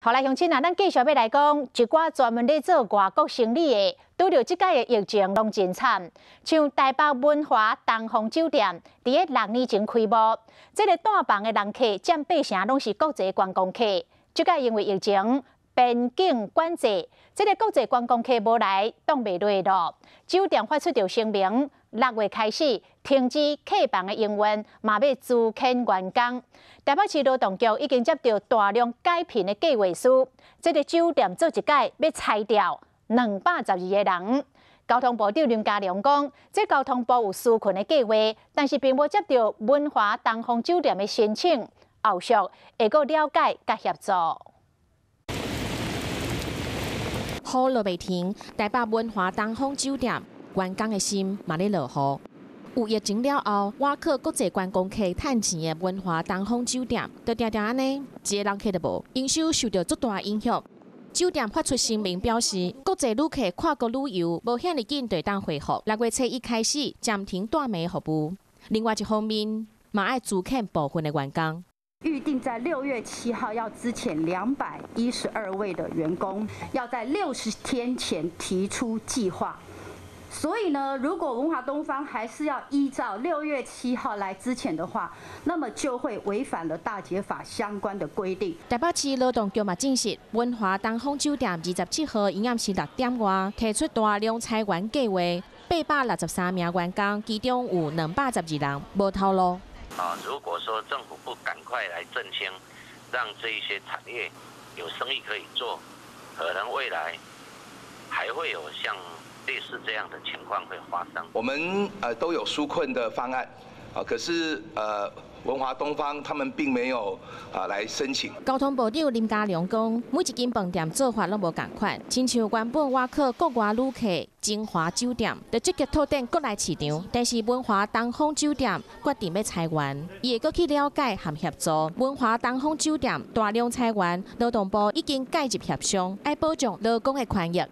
好來，鄉親啊，咱繼續欲來講一寡專門咧做外國生理的，拄著這擺的疫情攏真慘。像台北文華東方酒店，佇咧6年前開幕，這个單房的人客佔八成攏是國際觀光客。這擺因為疫情邊境管制，這个國際觀光客無來，擋袂落囉。酒店發出著聲明，6月開始停止客房的營運，嘛欲資遣員工。台北市勞動局已經接到大量解聘的計劃書，這个酒店做一改欲裁掉212個人。交通部長林佳龍講，這交通部有紓困的計劃，但是並無接到文華東方酒店的申請，後續會閣了解佮協助。雨落袂停，台北文華東方酒店員工的心嘛咧落雨。有疫情了後，倚靠國際觀光客趁錢的文華東方酒店，就定定按呢，一个人客都無，營收受著足大影響。酒店發出聲明表示，國際旅客跨國旅遊無遐爾緊就會當恢復。6月初一開始暫停單暝服務。另外一方面，嘛愛資遣部分的員工。預定在6月7號要資遣212位的員工，要在60天前提出計劃。所以呢，如果文華東方還是要依照六月七號來資遣的話，那麼就會違反了大解法相關的規定。台北市勞動局嘛證實，文華東方酒店27號營業時6點外提出大量裁員計劃，863名員工，其中有212人無頭路。啊，如果說政府不趕快來振興，讓這一些產業有生意可以做，可能未來還會有像類似這樣的情況會發生。我們都有紓困的方案，啊，可是文華東方他們並沒有啊來申請。交通部長林佳龍講，每一間飯店做法攏無仝款，親像原本倚靠國外旅客晶華酒店，就積極拓展國內市場，但是文華東方酒店決定欲裁員，伊會閣去了解和協助。文華東方酒店大量裁員，勞動部已經介入協商，愛保障勞工的權益。